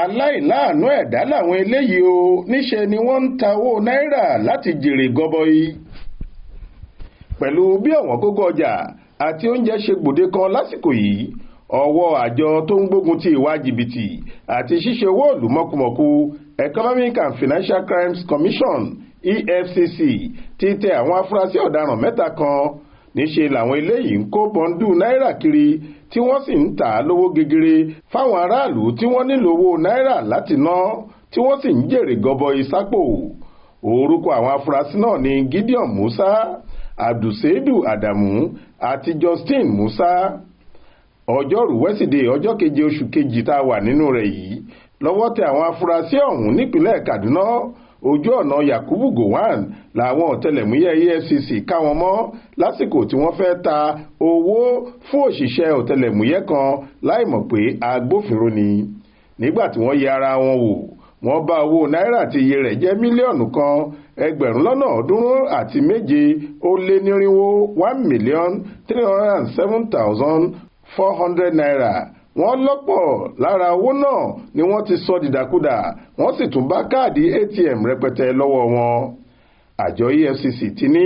Aláìláàánú ẹ̀dá làwọn eléyìí o, níṣẹ́ ni wọ́n ń ta owó náírà láti jèrè gọbọi. Pẹ̀lú bí ọ̀wọ́ngógó ọjà àti oúnjẹ ṣe gbòde kan lásìkò yìí, ọwọ́ àjọ tó ń gbógun ti ìwà jìbìtì àti ṣíṣe owó ìlú mọ̀kùmọ̀kù, Economic and Financial Crimes Commission, EFCC, ti tẹ àwọn afurasí ọ̀daràn mẹ́ta kan. Níṣẹ́ làwọn eléyìí ń kó bọ́ńdù náírà kiri, tí wọ́n sì ń tà á lówó gegere fáwọn aráàlú tí wọ́n nílò owó náírà láti ná, tí wọ́n sì ń jèrè gọbọi sápò. Orúkọ àwọn afurasí náà ni Gideon Musa, Abdulsaidu Adamu àti Justin Musa. Ọjọ́rùú wẹ́sídẹ̀ẹ́, ọjọ́ keje oṣù kejì tá a wà nínú rẹ̀ yìí, lọ́wọ́ tẹ àwọn afurasí ọ̀hún nípínlẹ̀ Kaduna. Ojú ọ̀nà Yakubu Gowon làwọn ọ̀tẹlẹ̀múyẹ́ EFCC ká wọn mọ́ lásìkò tí wọ́n fẹ́ ta owó fún òṣìṣẹ́ ọ̀tẹlẹ̀múyẹ́ kan láìmọ̀ pé agbófinró ni. Nígbà tí wọ́n yẹ ara wọn wò, wọ́n bá owó náírà tí iye rẹ̀ jẹ́ 1,307,400 naira, ₦1,307,400. Wọ́n lọ́pọ̀ lára owó náà ni wọ́n ti sọ dìdàkudà, wọ́n sì tún bá káàdì ATM rẹpẹtẹ lọ́wọ́ wọn. Àjọ EFCC ti ní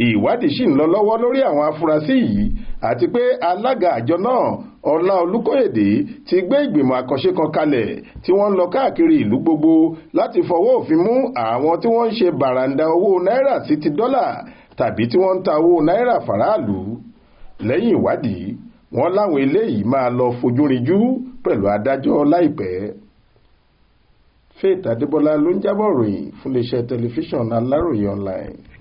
ìwádìí ṣì ń lọ lọ́wọ́ lórí àwọn afurasí yìí, àti pé alága àjọ náà, Ọlá Olùkóyèdè, ti gbé ìgbìmọ̀ àkànṣe kan kalẹ̀ tí wọ́n ń lọ káàkiri ìlú gbogbo láti fọwọ́ òfin mú àwọn tí wọ́n ń ṣe bàràǹdà owó náírà sí ti dọ́là tàbí tí wọ́n ń ta owó náírà fáráàlú. Lẹ́yìn ìwádìí, wọ́n láwọn eléyìí máa lọ fojú rinjú pẹ̀lú adájọ́ láìpẹ́. Faith Adébọlá ló ń jábọ̀ ròyìn fún iléeṣẹ́ tẹlifíṣàn Aláròye Online.